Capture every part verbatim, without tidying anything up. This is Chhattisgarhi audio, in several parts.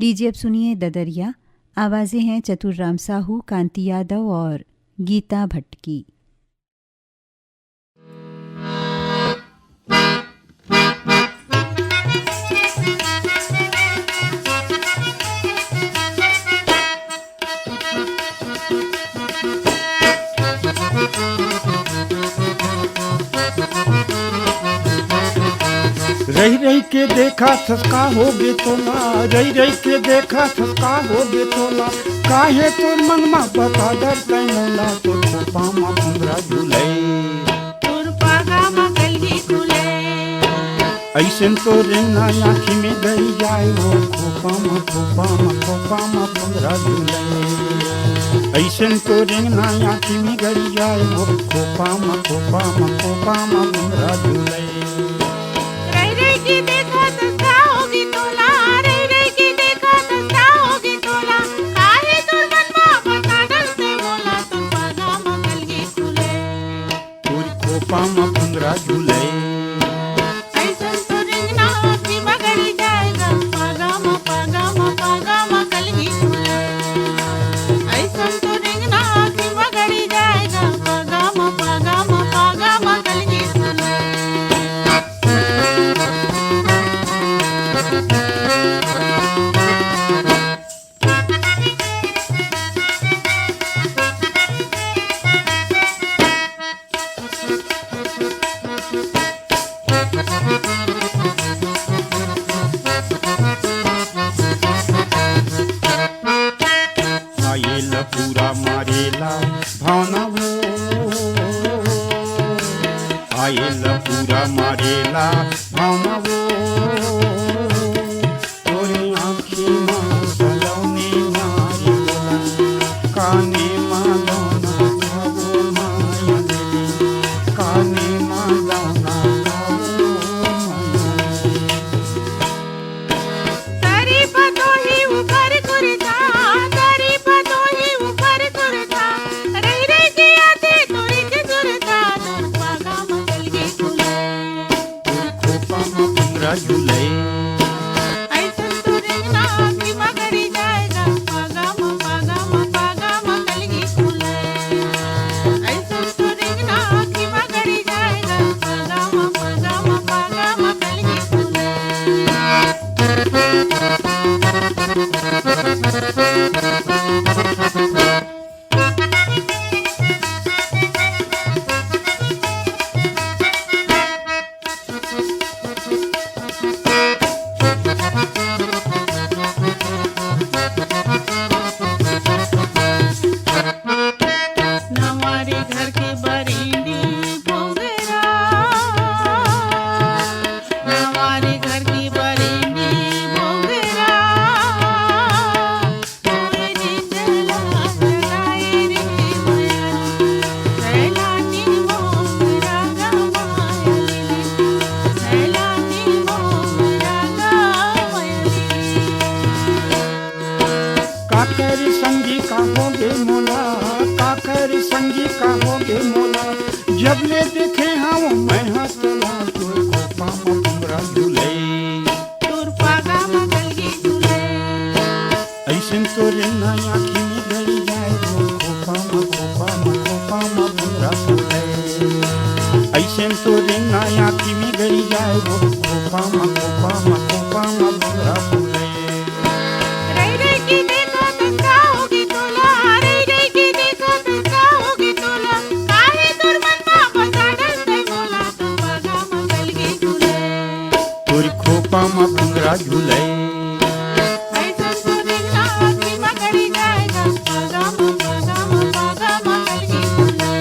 लीजिए, अब सुनिए ददरिया। आवाज़ें हैं चतुर राम साहू, कांति यादव और गीता भट्ट की। रहि रहि के देखत हस का होगे तोला, रहि रहि के देखत हस का होगे तोला, काहे तोर मन म बता डरतै मोला, तोर खोपा म भुंगरा झूले। तोर पागा म कलगी खुले। अइसन तो रेंगना आँखी में गड़ी जाए वो, खोपा म, खोपा म, खोपा म भुंगरा झूले। अइसन तो रेंगना आँखी में गड़ी जाए वो, खोपा म, खोपा म, खोपा म भुंगरा झूले। रहि रहि के देखत हस का होगे तोला, रहि रहि के देखत हस का होगे तोला, काहे तोर मन म बता डरतै मोला, तोर पागा म कलगी खुले। तोर खोपा म भुंगरा झूले। अइसन तो रेंगना आँखी म गड़ी जाए गा, पागा म, पागा म, पागा म कलगी खुले। अइसन तो रेंगना आँखी म गड़ी जाए गा, पागा म, पागा म, पागा म कलगी खुले। आएला पूरा मारेला भावना वो, आएला पूरा मारेला भावना वो। तोरे आँखी म सलोनी मारी बोला, काने म लौना खाबो माया दीदी, काने म लौना खाबो माया दीदी। तारीफ तो ही ऊपर कुर्ता, तारीफ तो ही ऊपर कुर्ता, रहि रहि के आथे तोरे के सुरता, तोर पागा म कलगी खुले। तोर खोपा म भुंगरा झूले। अइसन तो रेंगना आँखी म गड़ी जाए गा, पागा म, पागा म, पागा म कलगी खुले। अइसन तो रेंगना आँखी म गड़ी जाए गा, पागा म, पागा म, पागा म कलगी खुले। नवारी घर के बरेंडी भोगरा, नवारी घर के बरेंडी भोगरा। काकर संगी का होगे मोला, काकर संगी का होगे मोला, जब ले देखे हंव मैं ह तोला, तोर खोपा म भुंगरा झूले। तोर पागा म कलगी झूले। अइसन तो रेंगना आँखी म गड़ी जाए वो, खोपा म, खोपा म, खोपा म भुंगरा फूले। अइसन तो रेंगना आँखी म गड़ी जाए वो, खोपा म, खोपा म, खोपा म भुंगरा फूले। रहि रहि के देखत हस का होगे तोला, रहि रहि के देखत हस का होगे तोला, काहे तोर मन म बसा डरतै मोला, तोर पागा म कलगी झूले। तोर खोपा म भुंगरा झूले। अइसन तो रेंगना आँखी म गड़ी जाए गा, पागा म, पागा म, पागा म कलगी झूले।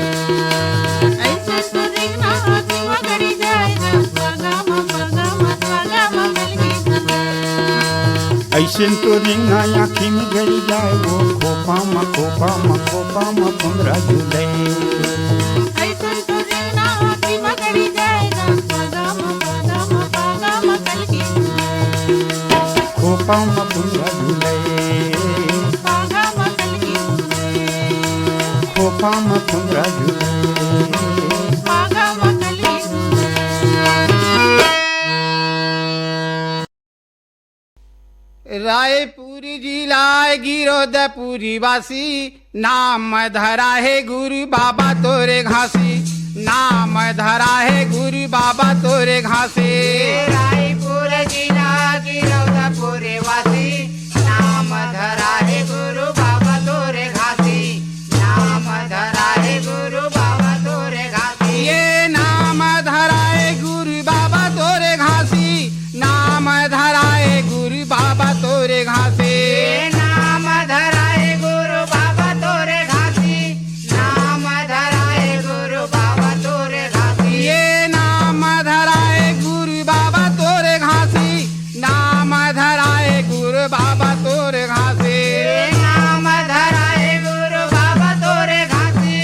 अइसन तो रेंगना आँखी म गड़ी जाए गा, पागा म, पागा म, पागा म कलगी झूले। अइसन तो रेंगना आँखी म गड़ी जाए वो, खोपा म, खोपा म, खोपा म भुंगरा झूले। अइसन तो रेंगना आँखी म गड़ी जाए गा, पागा म, पागा म, पागा म कलगी झूले। खोपा म भुंगरा झूले। पागा म कलगी झूले। खोपा म भुंगरा झूले। पागा म कलगी झूले। रायपुर जिला गिरौदपुरी वासी, नाम धरा हे गुरु बाबा तोरे घासी। नाम धरा हे गुरु बाबा तोरे घासी। रायपुर जिला गिरौदपुर वासी, नाम धरा हे गुरु बाबा तोरे घासी। नाम धरा हे गुरु बाबा तोरे घासी। ये नाम धरा हे गुरु बाबा तोरे घासी। नाम धरा हे गुरु बाबा तोरे घासी। ये नाम धरा हे गुरु बाबा तोरे घासी। नाम धरा हे गुरु बाबा तोरे घासी। ये नाम धरा हे गुरु बाबा तोरे घासी। नाम धरा हे गुरु बाबा तोरे घासी। ये नाम धरा हे गुरु बाबा तोरे घासी।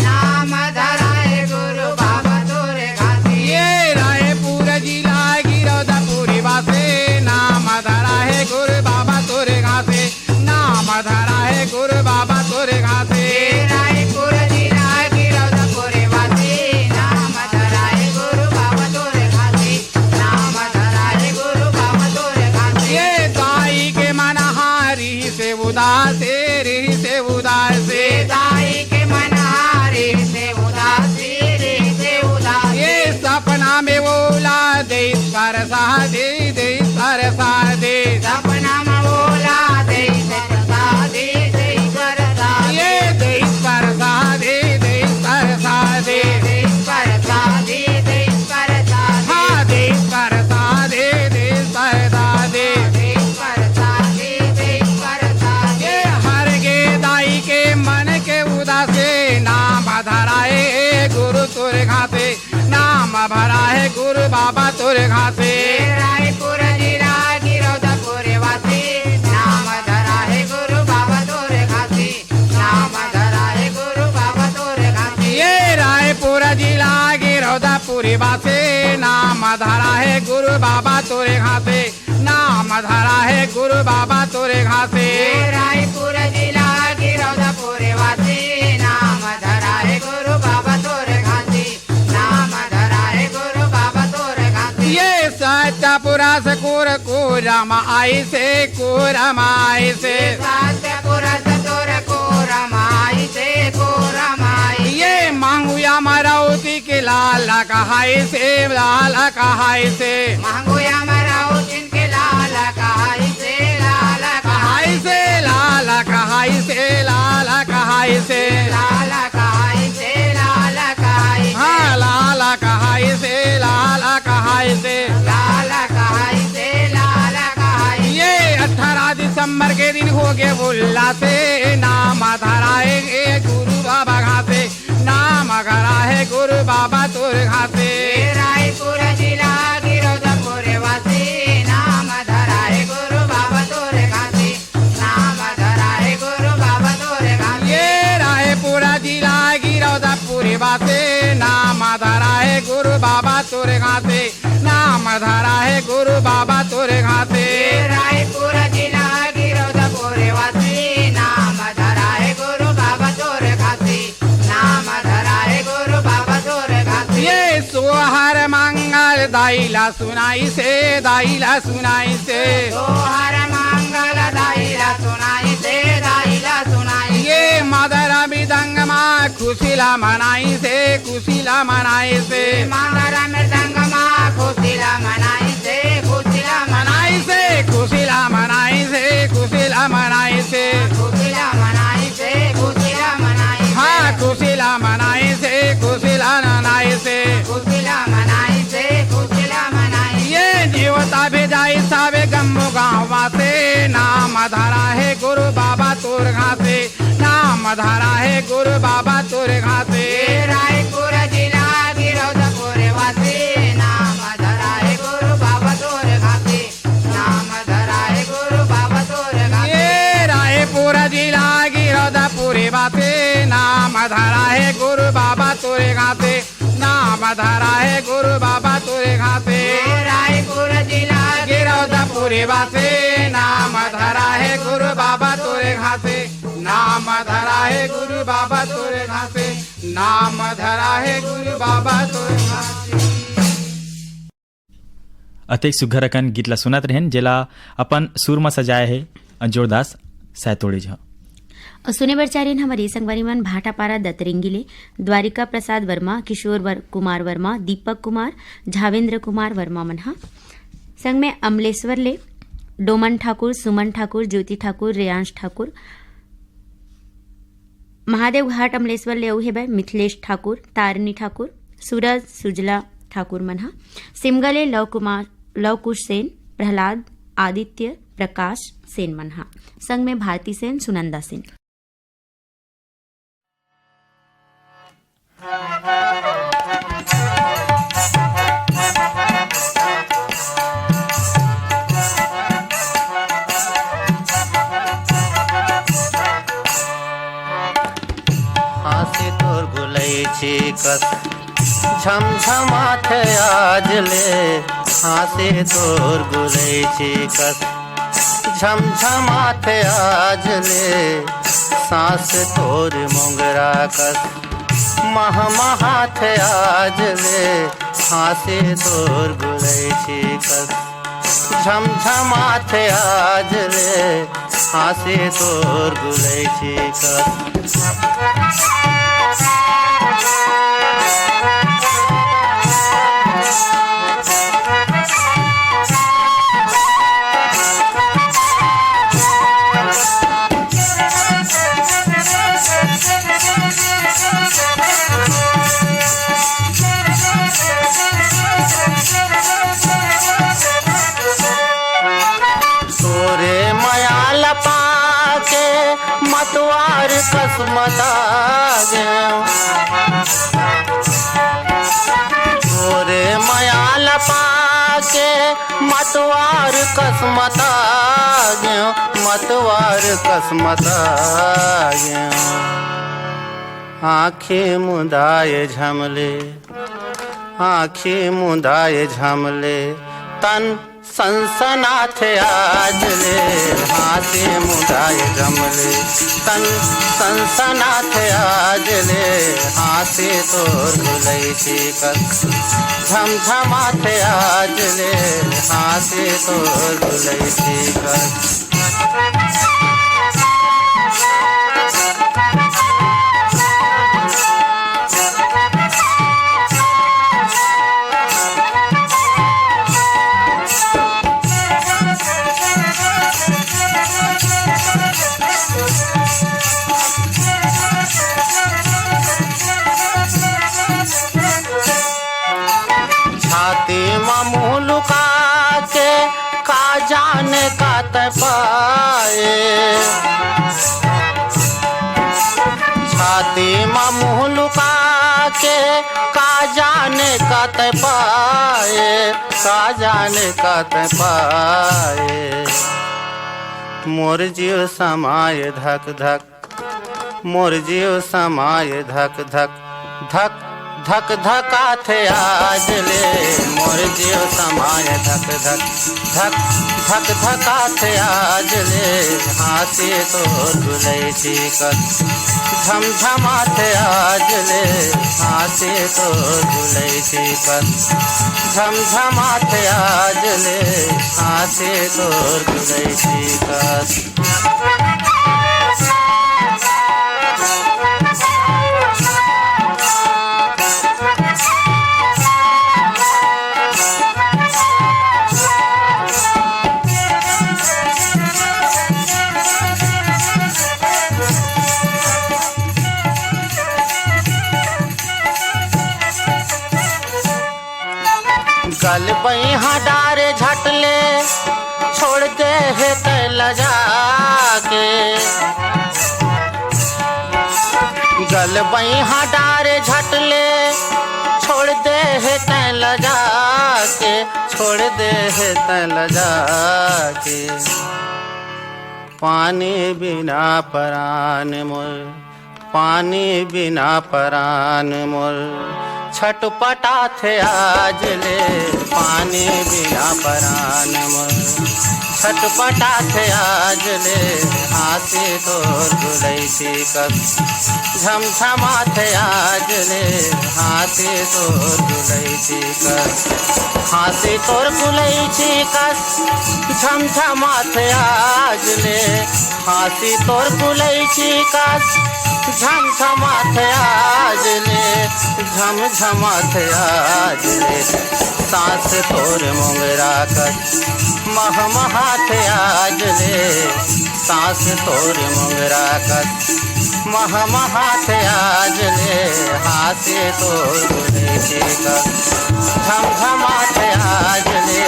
नाम धरा हे गुरु बाबा तोरे घासी। ये रायपुर जिला गिरौदपुरी वासी। नाम धरा हे गुरु बाबा तोरे घासी। नाम धरा हे गुरु बाबा तोरे घासी। ये रायपुर जिला गिरौदपुरी वासी। नाम धरा हे गुरु बाबा तोरे घासी। नाम धरा हे गुरु बाबा तोरे घासी। ये दाई के मन हारी से उदास, रे से उदास। ये दाई के मन हारी से उदास, रे से उदास। ये सपना में ओला दे परसादी, दे परसादी। सपना में ओला दे परसादी, दे परसादी। ये दे परसादी, दे परसादी। दे परसादी, दे परसादी। हाँ, दे परसादी, दे परसादी। दे परसादी, दे परसादी। ये हर गे दाई के मन के उदासी, नाम धरा हे गुरु तोरे घासी। नाम धरा हे गुरु बाबा तोरे घासी। ये रायपुर जिला गिरौदपुर वासी। नाम धरा हे गुरु बाबा तोरे घासी। नाम धरा हे गुरु बाबा तोरे घासी। ये रायपुर जिला गिरौदपुरी वासी। नाम धरा हे गुरु बाबा तोरे घासी। नाम धरा हे गुरु बाबा तोरे घासी। ये रायपुर जिला गिरौदपुरी वासी। नाम धरा हे गुरु बाबा तोरे घासी। नाम धरा हे गुरु बाबा तोरे घासी। ये सच्चा पुरस कोर कोरम आइसे, कोरम आइसे। ये सच्चा पुरस तोर कोरम आइसे, कोरम आइसे। ये मांगुया मरौती के लाल कहाइसे, लाल कहाइसे। मांगुया मरौती के लाल कहाइसे, लाल कहाइसे। लाल कहाइसे, लाल कहाइसे। लाल कहाइसे, लाल कहाइसे। हाँ, लाल कहाइसे, लाल कहाइसे। लाल कहाइसे, लाल कहाइसे। ये अठारह दिसंबर के दिन होगे उल्लासे, नाम धरा हे गुरु बाबा घासी। नाम धरा हे गुरु बाबा तोरे घासी। ये रायपुर जिला गिरौदपुरी वासी। नाम धरा हे गुरु बाबा तोरे घासी। नाम धरा हे गुरु बाबा तोरे घासी। ये रायपुर जिला गिरौदपुरी वासी। नाम धरा हे गुरु बाबा तोरे घासी। नाम धरा हे गुरु बाबा तोरे घासी। ये रायपुर जिला गिरौदपुरी वासी। नाम धरा हे गुरु बाबा तोरे घासी। नाम धरा हे गुरु बाबा तोरे घासी। ये सोहर मंगल दाई ला सुनाइसे, दाई ला सुनाइसे। सोहर मंगल दाई ला सुनाइसे, दाई ला सुनाइसे। ये मदरा मृदंग मा खुशी ला मनाइसे, खुशी ला मनाइसे। मांगरा मृदंग मा खुशी ला मनाइसे, खुशी ला मनाइसे। खुशी ला मनाइसे, खुशी ला मनाइसे। खुशी ला मनाइसे, खुशी ला मनाइसे। हाँ, खुशी ला मनाइसे, खुशी ला मनाइसे। खुशी ला मनाइसे, खुशी ला मनाइसे। ये नेवता भेजाई सावे गम्मो गाँव वासी। नाम धरा हे गुरु बाबा तोरे घासी। नाम धरा हे गुरु बाबा तोरे घासी। ये रायपुर जिला गिरौदपुरी वासी। नाम धरा हे गुरु बाबा तोरे घासी। नाम धरा हे गुरु बाबा तोरे घासी। ये रायपुर जिला गिरौदपुरी वासी। नाम धरा हे गुरु बाबा तोरे घासी। नाम धरा हे गुरु बाबा तोरे घासी। ये रायपुर जिला गिरौदपुरी वासी। नाम धरा हे गुरु बाबा तोरे घासी। नाम धरा हे गुरु बाबा तोरे घासी। नाम धरा हे गुरु बाबा तोरे घासी। अतेक सुघर अकन गीत ला सुनत रहेन, जेला अपन सुर म सजाए हे अंजोरदास सैतोड़ीज ह। अउ सुने बर चारिन हमर ये संगवारी मन भाटापारा दतरिंगी ले द्वारिका प्रसाद वर्मा, किशोर वर-, कुमार वर्मा, दीपक कुमार, झावेंद्र कुमार वर्मा मन ह। संग में अमलेश्वर ले डोमन ठाकुर, सुमन ठाकुर, ज्योति ठाकुर, रेयांश ठाकुर, महादेव घाट अमलेश्वर ले अउ हेबे मिथिलेश ठाकुर, तारिणी ठाकुर, सूरज सुजला ठाकुर मन ह। सिमगा ले लव कुमार, लव कुश सेन, प्रहलाद, आदित्य, प्रकाश सेन मन ह। संग में भारती सेन, सुनंदा सेन। हाँसे तोर गुलैची कस झमझमाथे आज ले, हाँसे तोर गुलैची कस झमझमाथे आज ले, सांस तोर मोंगरा कस महमहाथे आज ले, हाँसे तोर गुलैची कस झमझमाथे आज ले, हाँसे तोर गुलैची कस। तोरे मया ल पाके मतवार कस मता गेंव। तोरे मया ल पाके मतवार कस मता गेंव, मतवार कस मता गेंव। आँखी मुदाए झमले, आँखी मुदाए झमले, तन सनसनाथे आज ले, हाँसे मुदाए झमले, तन सनसनाथे आज ले, हाँसे तोर गुलैची कस झमझमाथे आज ले, हाँसे तोर गुलैची कस। छाती म मुँह लुका के का जाने का तै पाए। छाती म मुँह लुका के का जाने का तै पाए, का जाने का तै पाए। मोर जीव समाय धक धक, मोर जीव समाय धक धक, धक धक धकाथे आज ले। मोर जीव समाय धक धक, धक धक धकाथे आज ले। हाँसे तोर गुलैची कस झमझमाथे आज ले, हाँसे तोर गुलैची कस झमझमाथे आज ले। हाँसे तोर गुलैची कस। गल बइहा डारे झटले छोड़ दे हे तै लजा के। गल बइहा डारे झटले छोड़ दे हे तै लजा के, छोड़ दे हे तै लजा के। पानी बिना परान मोर, पानी बिना परान मोर छटपटाथे आज ले। पानी बिना परान मोर छटपटाथे आज ले हाँसी तोर गुलैची कस, झमझमाथे आज ले हाँसी तोर गुलैची कस, हाँसी तोर गुलैची कस, झमझमाथे आज ले हाँसी तोर गुलैची कस, झमझमाथे आज ले, झमझमाथे आज ले। सांस तोर मोंगरा कस महमहाथे आज ले, सांस तोर मोंगरा कस महमहाथे आज ले। हाँसे तोर गुलैची कस, झमझमाथे आज ले,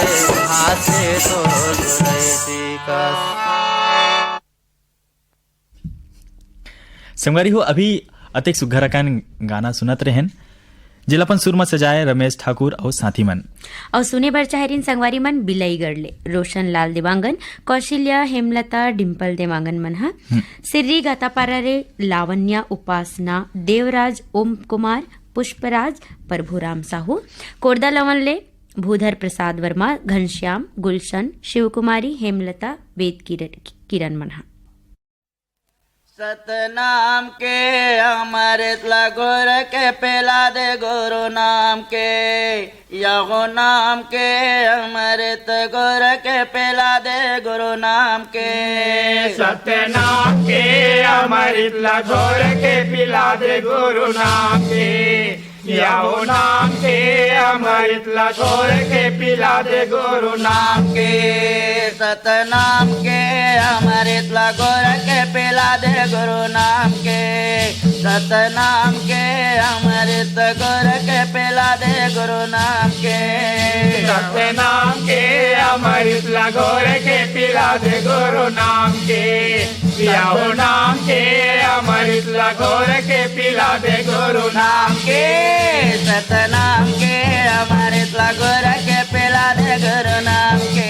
हाँसे तोर गुलैची कस। संगवारी हो, अभी अतेक सुग्घर अकन गाना सुनत रहेन, जेला अपन सुर म सजाए रमेश ठाकुर अउ साथी मन। अउ सुने बर चाहे रिन संगवारी मन बिलईगढ़ ले रोशन लाल देवांगन, कौशल्या, हेमलता, डिम्पल देवांगन मन ह। हम्म। सिर्री गातापारा रे लावण्या, उपासना, देवराज, ओम कुमार, पुष्पराज, प्रभुराम साहू, कोरदा लवन ले भूधर प्रसाद वर्मा, घनश्याम, गुलशन, शिवकुमारी, हेमलता, वेद किरण, किरण मन ह। सतनाम के अमृत ला घोर के पिला दे गुरु नाम के, यहो नाम के अमृत घोर के पिला दे गुरु नाम के। सतनाम के अमृत ला घोर के पिला दे गुरु नाम के, यहो नाम के अमृत ला घोर के पिला दे गुरु नाम के। सतनाम के अमृत ला घोर के पिला दे गुरु नाम के। सतनाम के अमृत घोर के पिला दे गुरु नाम के। सतनाम के अमृत ला घोर के पिला दे गुरु नाम के। यहो नाम के अमृत ला घोर के पिला दे गुरु नाम के। सतनाम के अमृत ला घोर के पिला दे गुरु नाम के।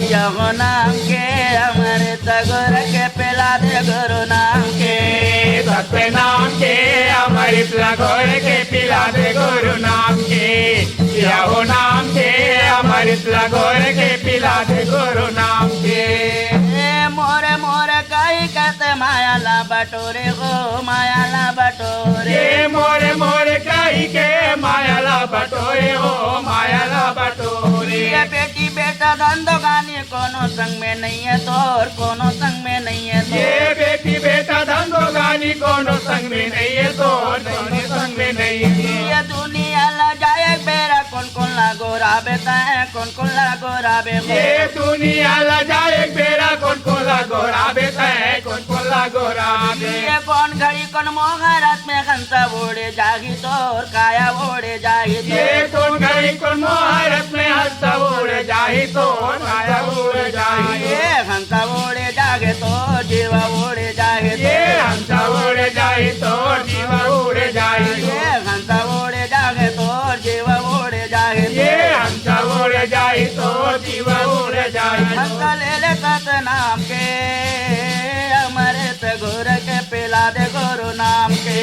यहो नाम के अमृत घोर के पिला दे गुरु नाम के। सतनाम के अमृत ला घोर के पिला दे गुरु नाम के। यहो नाम के अमृत ला घोर के पिला दे गुरु नाम के। ए मोरे मोरे कही के ते माया ला बटोरे हो, माया ला बटोरे। ए मोरे मोरे कही के माया ला बटोरे हो, माया ला बटोरे। ये बेटी बेटा धंधो गानी कोनो संग में नहीं है तोर, कोनो संग में नहीं है तोर। ये बेटी बेटा धंधो गानी कोनो संग में नहीं है तोर, कोनो संग में नहीं है तोर। ये दुनिया ला जाए बेरा कौन कौन ला गोराबे तैं, कौन कौन ला गोराबे हो। ये दुनिया ला जाए बेरा कौन कौन ला गोराबे तैं, कौन कौन ला गोराबे। ये कौन घड़ी कौन मोहरत में हंसा ओढ़े जाही तोर, काया ओढ़े जाही तोर। ये कौन घड़ी कौन मोहरत में हंसा ओढ़े जाही तोर, काया ओढ़े जाही। ये हंसा ओढ़े जागे तोर, जीवा ओढ़े जागे तोर। ये हंसा ओढ़े जाही तोर, जीवा ओढ़े जाही। ये हंसा ओढ़े जागे तोर, जीवा ओढ़े जागे तोर। ये हंसा ओढ़े जाही तोर, जीवा ओढ़े जाही। हंसा ले ले सतनाम के, अमृत घोर के पिला दे गुरु नाम के।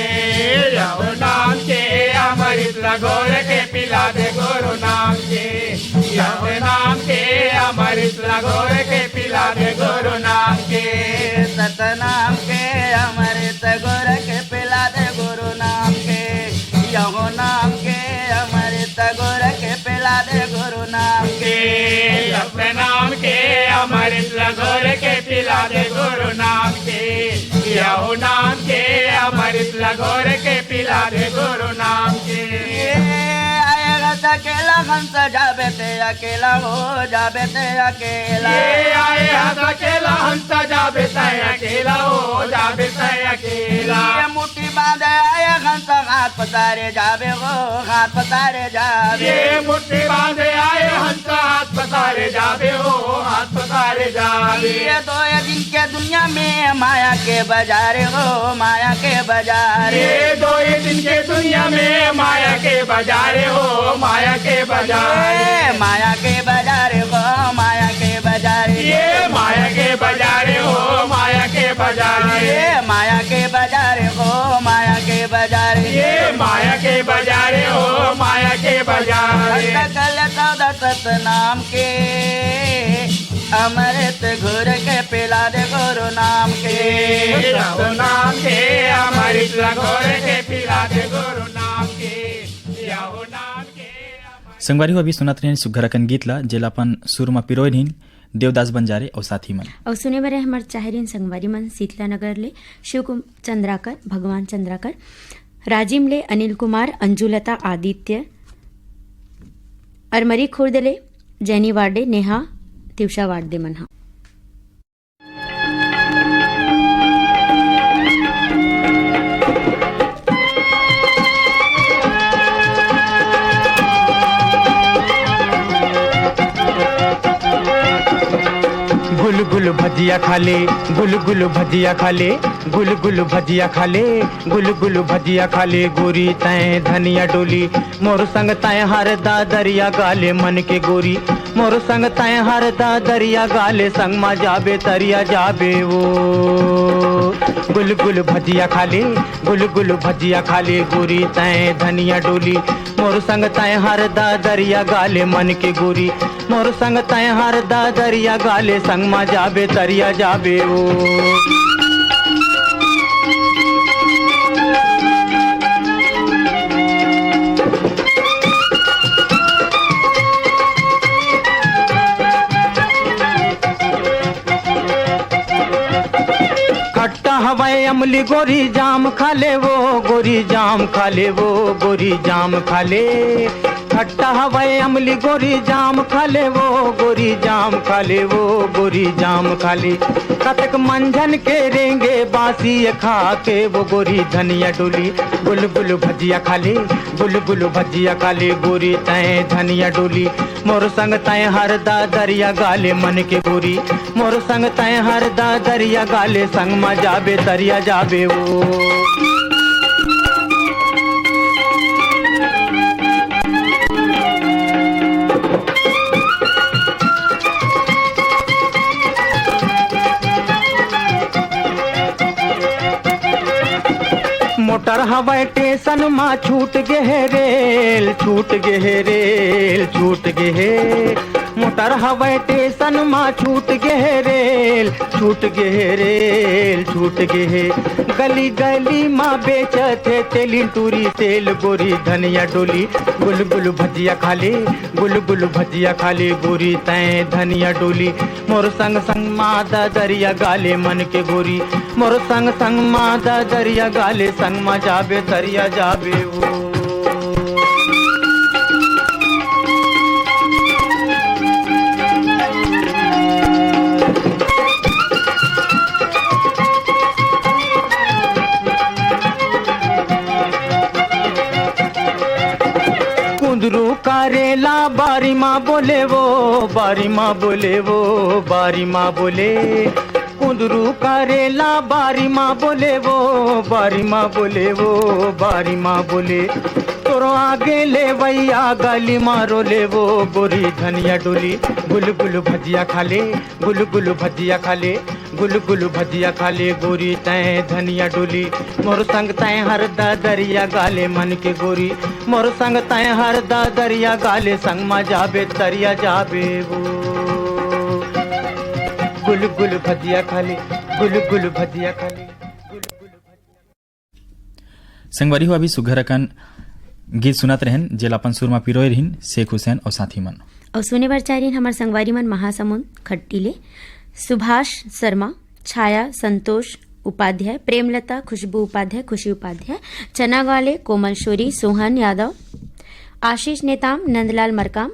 यहो नाम के अमृत ला घोर के पिला दे गुरु नाम के। यहो नाम के अमृत ला घोर के पिला दे गुरु नाम के। सतनाम के अमृत घोर के पिला दे गुरु नाम के। यहो नाम के अमृत घोर के पिला दे गुरु नाम के। सतनाम के अमृत ला घोर के पिला दे गुरु नाम के। यहो नाम के अमृत ला घोर के पिला दे गुरु नाम के। ये आए हंस अकेला, हंस जाबे ते अकेला हो, जाबे ते अकेला। ये आए हंस अकेला, हंस जाबे ते अकेला हो, जाबे ते अकेला। ये मुट्ठी बांधे आए हंस, हाथ पसारे जाबे हो, हाथ पसारे जाबे। ये मुट्ठी बांधे आए हंस, हाथ पसारे जाबे हो, हाथ पसारे जाबे। ये दो ये दिन के दुनिया में माया के बाजार हो, माया के बाजार। ये दो ये दिन के दुनिया में माया के बाजार हो, माया के बाजार। ये माया के बाजार हो, माया के बाजार। ये माया के बाजार हो, माया के बाजार। ये माया के बाजार हो, माया के बाजार। ये माया के बाजार हो, माया के बाजार। सकल सदा सतनाम के, अमृत घोर के पिला दे गुरु नाम के। यहो नाम के, अमृत घोर के पिला दे गुरु नाम के। यहो नाम के, अमृत संगवारी हो, अभी सुनत रहेन सुघर अकन गीत ला, जेला अपन सुर म पिरोय रहिन देवदास बंजारे अउ साथी मन। अउ सुने बर हमर चाहरिन संगवारी मन शीतला नगर ले शिव कुम-, चंद्राकर, भगवान चंद्राकर, राजिम ले अनिल कुमार, अंजुलता आदित्य, अरमरी खुर्द ले जैनी वार्डे, नेहा तिवसा वार्डे मन ह। गुल गुल भजिया खा ले, गुल गुल भजिया खा ले, गुल गुल भजिया खा ले, गुल गुल भजिया खा ले गोरी तैं धनिया डोली। मोर संग तैं हर दा दरिया गा ले मन के गोरी, मोर संग तैं हर दा दरिया गा ले, संग मा जाबे तरिया जाबे ओ। गुल गुल भजिया खा ले, गुल गुल भजिया खा ले गोरी तैं धनिया डोली। मोर संग तैं हर दा दरिया गा ले मन के गोरी, मोर संग तैं हर दा दरिया गा ले, संग मा जाबे तरिया जाबे ओ। खट्टा हवय अमली गोरी जाम खा ले वो, गोरी जाम खा ले वो, गोरी जाम खा ले। खट्टा हवय अमली गोरी जाम खा ले वो, गोरी जाम खा ले वो, गोरी जाम खा ले। कतक मंझन के रेंगे बासी ये खा के वो गोरी धनिया डोली। गुल गुल भजिया खा ले, गुल गुल भजिया खा ले गोरी तैं धनिया डोली। मोर संग तैं हर दा दरिया गा ले मन के गोरी, मोर संग तैं हर दा दरिया गा ले, संग मा जाबे तरिया जाबे ओ। मोटर हवय टेसन मा छूट गे हे रेल, छूट गे हे रेल, छूट गे हे। मोटर हवय टेसन मा छूट गे हे रेल, छूट गे हे रेल, छूट गे हे। गली गली मा बेचत हे तेलिन टूरी तेल गोरी धनिया डोली। गुल गुल भजिया खा ले, गुल गुल भजिया खा ले गोरी तैं धनिया डोली। मोर संग संग मा दा दरिया गा ले मन के गोरी, मोर संग संग मा दा दरिया गा ले, संग मा जाबे तरिया जाबे ओ। कुंदरू करेला बारी मा बोले वो, बारी मा बोले वो, बारी मा बोले। कुंदरू करेला बारी मा बोले वो, बारी मा बोले वो, बारी मा बोले। तोरो आगे ले वैया गली मा रोले वो, गोरी धनिया डोली। गुल गुल भजिया खा ले, गुल गुल भजिया खा ले, गुल गुल भजिया खा ले गोरी तैं धनिया डोली। मोर संग तैं हर दा दरिया गा ले मन के गोरी, मोर संग तैं हर दा दरिया गा ले, संग मा जाबे तरिया जाबे ओ। गुल गुल भजिया खा ले, गुल गुल भजिया खा ले, गुल गुल भजिया। संगवारी हो, अभी सुघर अकन गीत सुनत रहेन, जेला अपन सुर म पिरोय रहिन शेख हुसैन अउ साथी मन। अउ सुने बर चाह रहिन हमर संगवारी मन महासमुंद खट्टी ले सुभाष शर्मा, छाया संतोष उपाध्याय, प्रेमलता, खुशबू उपाध्याय, खुशी उपाध्याय, चना गाले, कोमल शोरी, सोहन यादव, आशीष नेताम, नंदलाल मरकाम,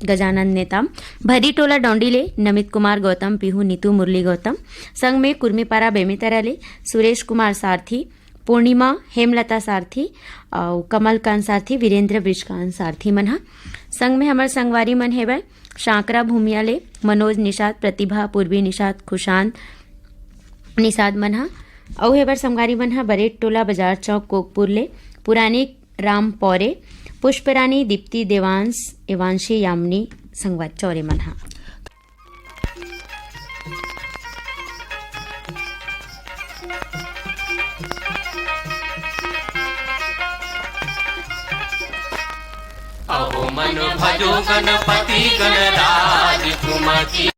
गजानंद नेताम, भरी टोला डौंडी ले नमित कुमार गौतम, पीहू नीतू, मुरली गौतम, संग में कुर्मीपारा बेमेतरा ले सुरेश कुमार सारथी, पूर्णिमा, हेमलता सारथी अउ कमलकांत सारथी, वीरेंद्र बृजकांत सारथी मन ह। संग में हमर संगवारी मन हेवय, सांकरा भूमिया ले मनोज निषाद, प्रतिभा, पूर्वी निषाद, खुशांत निषाद मन ह। अउ हेबर संगवारी मन ह बरेट टोला बाजार चौक कोकपुर ले पुरानी राम पौरे, पुष्परानी, दीप्ति, देवांश, एवांशी, यामिनी संगवारी चौरे मन ह। अहो मन भजो गणपति गणराज कुमति।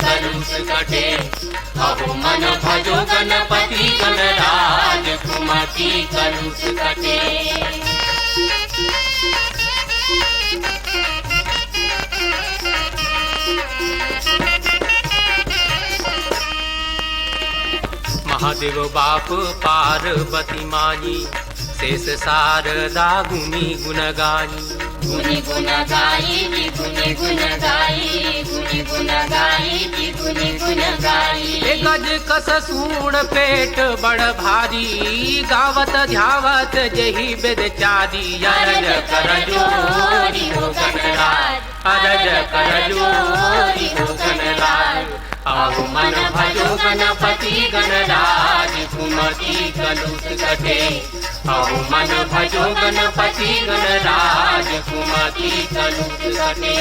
कलुष कटे। अहो मन भजो गणपति गणराज, कुमति कलुष कटे। महादेव बाप पार्वती माई, शेष शारदा गुनी गुण गाई। गुनी गुण गाई कि गुनी गुण गाई, गुनी गुण गाई कि गुनी गुण गाई। ए गज कस सूंड़ पेट बड़ भारी, गावत ध्यावत जेहि बेद चारी। अरज कर जोरी हो गणराज, अरज कर जोरी हो गणराज। अहो मन भजो गणपति गणराज, कुमति कलुष कटे। अहो मन भजो गणपति गणराज, कुमति कलुष कटे।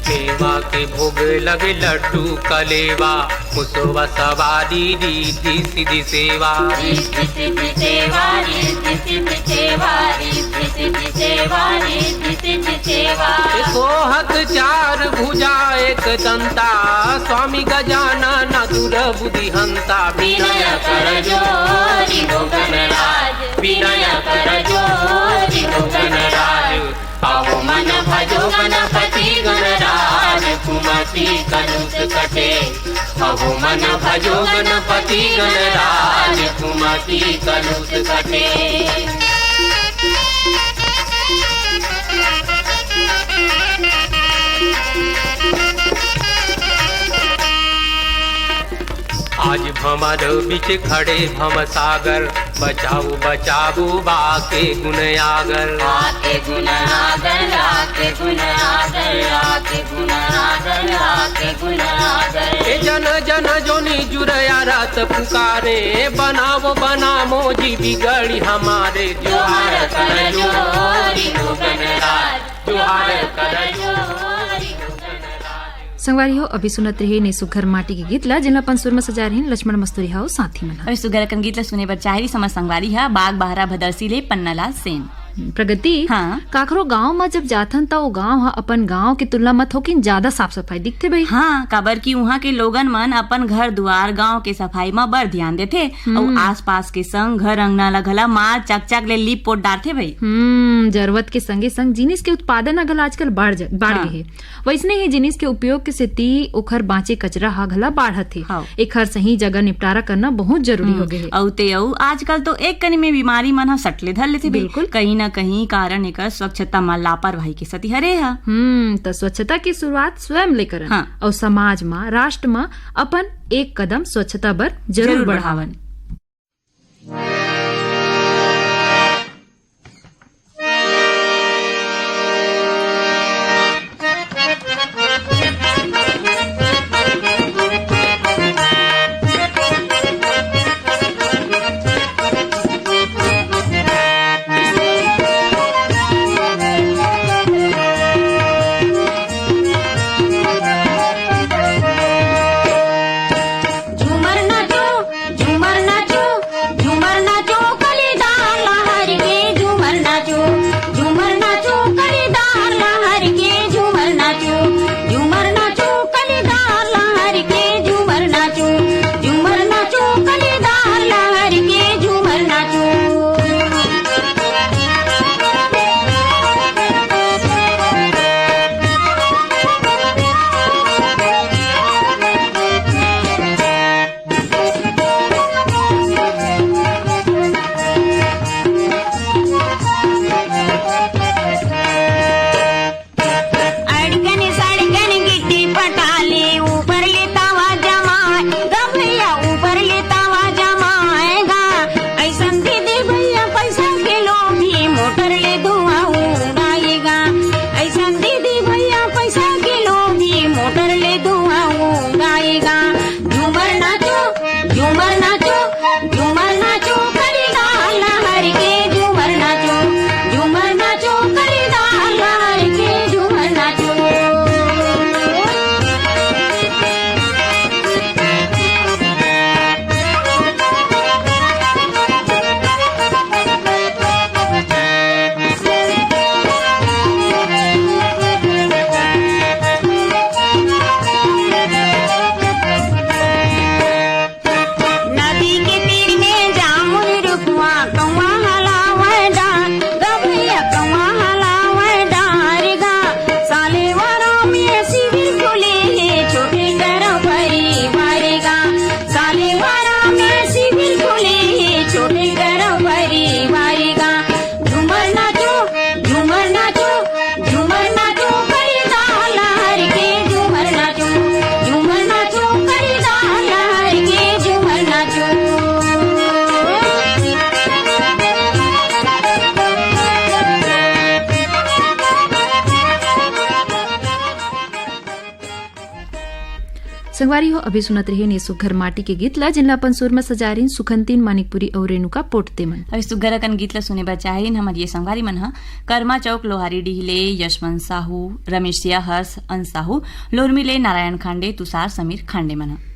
मेवा के भोग लगे लड्डू कलेवा, मुसवा सवारी रिद्धि सिद्धि सेवा। रिद्धि सिद्धि सेवा, रिद्धि सिद्धि सेवा, रिद्धि सिद्धि सेवा, रिद्धि सिद्धि सेवा। ए सोहत चार भुजा एक दंता, स्वामी गजानन दुरबुद्धि हंता। विनय कर जोरी हो गणराज, विनय कर जोरी हो गणराज। अहो मन भजो गणपति गणराज, कुमति कलुष कटे। अहो मन भजो गणपति गणराज, कुमति कलुष कटे। आज भमर बिच खड़े भम सागर, बचाऊ बचाऊ बाके गुण आगर। आके गुण आगर, आके गुण आगर, आके गुण आगर, आके गुण आगर। ए जन जन जोनी जुरया रत पुकारे, बनावो बनावो जी बिगड़ी हमारे। जोहार कर जोरी हो गणराज, जोहार कर जोरी हो गणराज। संगवारी हो, अभी सुनत रहे ने सुघर माटी के गीत ला, जेला अपन सुर म सजाय रहिन लक्ष्मण मस्तुरी हा अउ साथी मन हा। अभी सुघर अकन गीत ला सुने बर चाही हमर संगवारी हा बाग बहरा भदरसी ले पन्नालाल सेन। प्रगति, हाँ। काकरो गांव म जब जाथन त ओ गांव ह अपन गांव के तुलना म थोकिन जादा साफ सफाई दिखथे भई। हाँ, काबर कि उहाँ के लोगन मन अपन घर दुआर गांव के सफाई म बड़ ध्यान देथे अउ हम्म। आसपास के संग घर अंगना ला घला मार चकचक ले लीप पोत डारथे भई। हम्म, जरूरत के संगे संग जिनिस के उत्पादन ह घला आजकल बाढ़ ज-, बाढ़ हाँ। गे हे। वइसने ही जिनिस के उपयोग के सेती ओखर बांचे कचरा ह घला बाढ़त हे। हाँ। एखर सही जगह निपटारा करना बहुत जरूरी हम्म, हो गे हे। अउ ते अउ आजकल तो एक कनी में बीमारी मन ह सट ले धर लेथे भई। बिल्कुल। कहीं ना कहीं कारण एकर स्वच्छता म लापरवाही के सेती हरे ह। हम्म, त स्वच्छता की शुरुआत स्वयं ले करन। हाँ। अउ समाज म, राष्ट्र म अपन एक कदम स्वच्छता बर जरूर जरूर बढ़ावन। बढ़ावन। संगवारी हो, अभी सुनत रहे ने सुघर माटी के गीत ला, जिनला अपन सुर में सजारिन सुखंतीन मानिकपुरी और रेणुका पोटते मन। अभी सुघर अकन गीत ला सुने बर चाहिन हमर ये संगवारी मन ह करमा चौक लोहारी डीह ले यशवंत साहू, रमेश सिया हर्ष अंश साहू, लोरमी ले नारायण खांडे, तुषार समीर खांडे मन ह।